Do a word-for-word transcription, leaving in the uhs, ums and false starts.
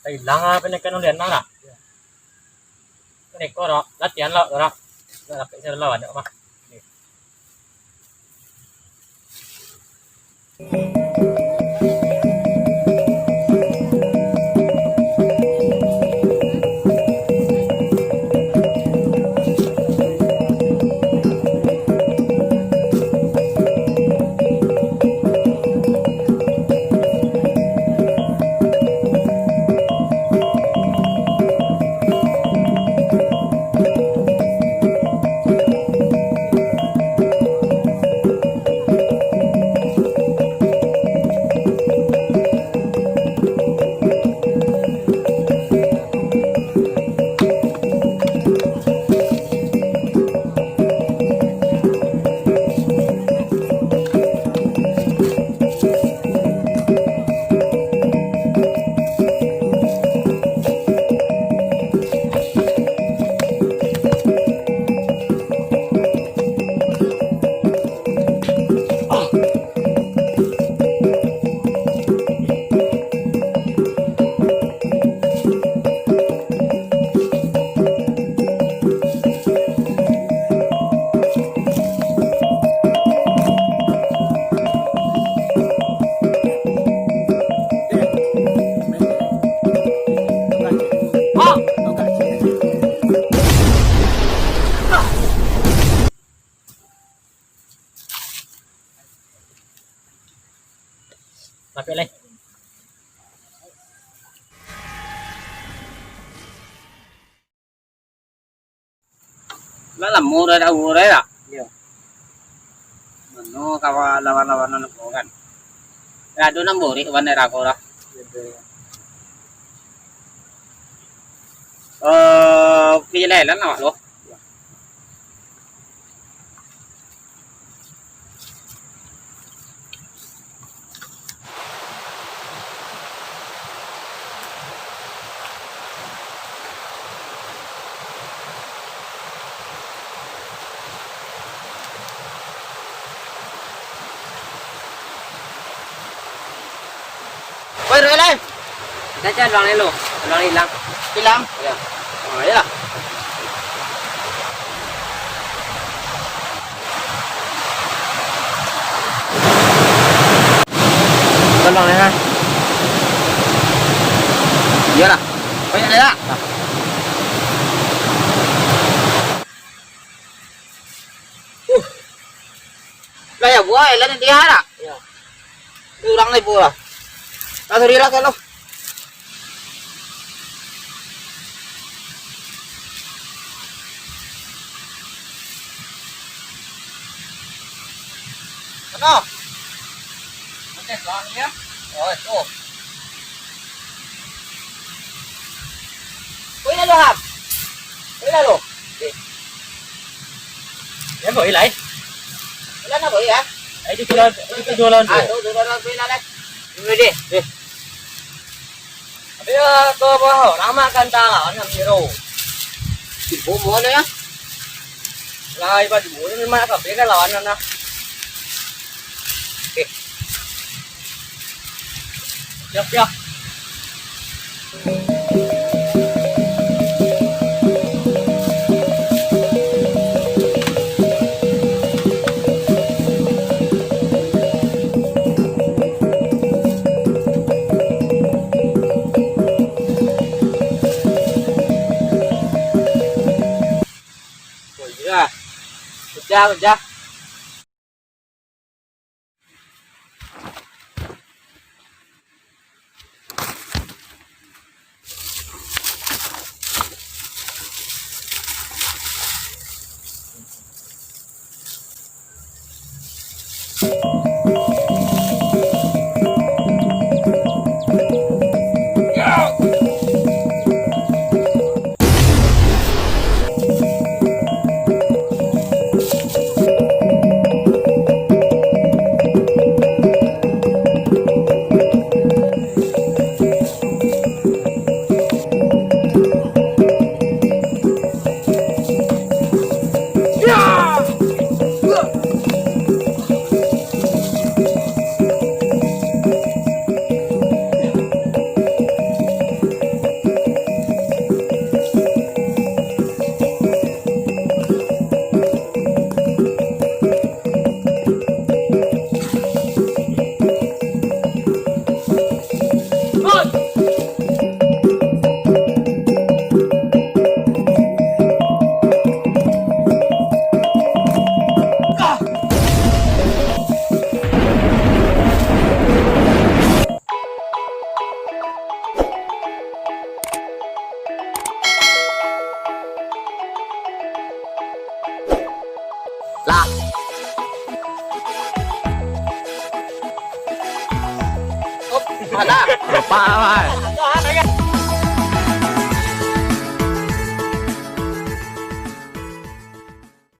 Ilang ah, panakan ulian lah. Kan iko dah, latihan lah, dah. Dah dapek saya lawan, dah, mah. Lapeh lai. Lah lamo dah, dah, dah, dah. Iyo. Mano kawa lawan-lawanan ko kan? Lah ado nan borek wan daerah ko lah. Iyo, iyo. Eh, oke, jalan-jalan lah, Mak, lo. Iyo. Woi, Roy, lai. Kita cari ulang ni lo. Ulang hilang. Hilang? Ya. Oh, iyalah. Tolong ya. Iyalah. Banyak ya. Uh. Lah ya, buah, elan dia lah. Ya. Urang lai buah. Lah, sorry lah, kalau. Ano? Oke, soalnya. Oh, itu. Kau ini lo, Ham? Kau ini lo? Oke. Ya, boy, lai. Bulan apa ya? Itu jualan, itu jualan tu. Ah, tu, tu, tu, tu, tu, tu. Ini deh. Eh. Tapi ya, ke bawah orang makan tak lawan kan, Biro. Ibu mau ya? Lah, ibu dulu ni mak kabeh kan lawan nah. Oke. Siap, siap. Oh, iya. Pecah, pecah. Bapak, Wan.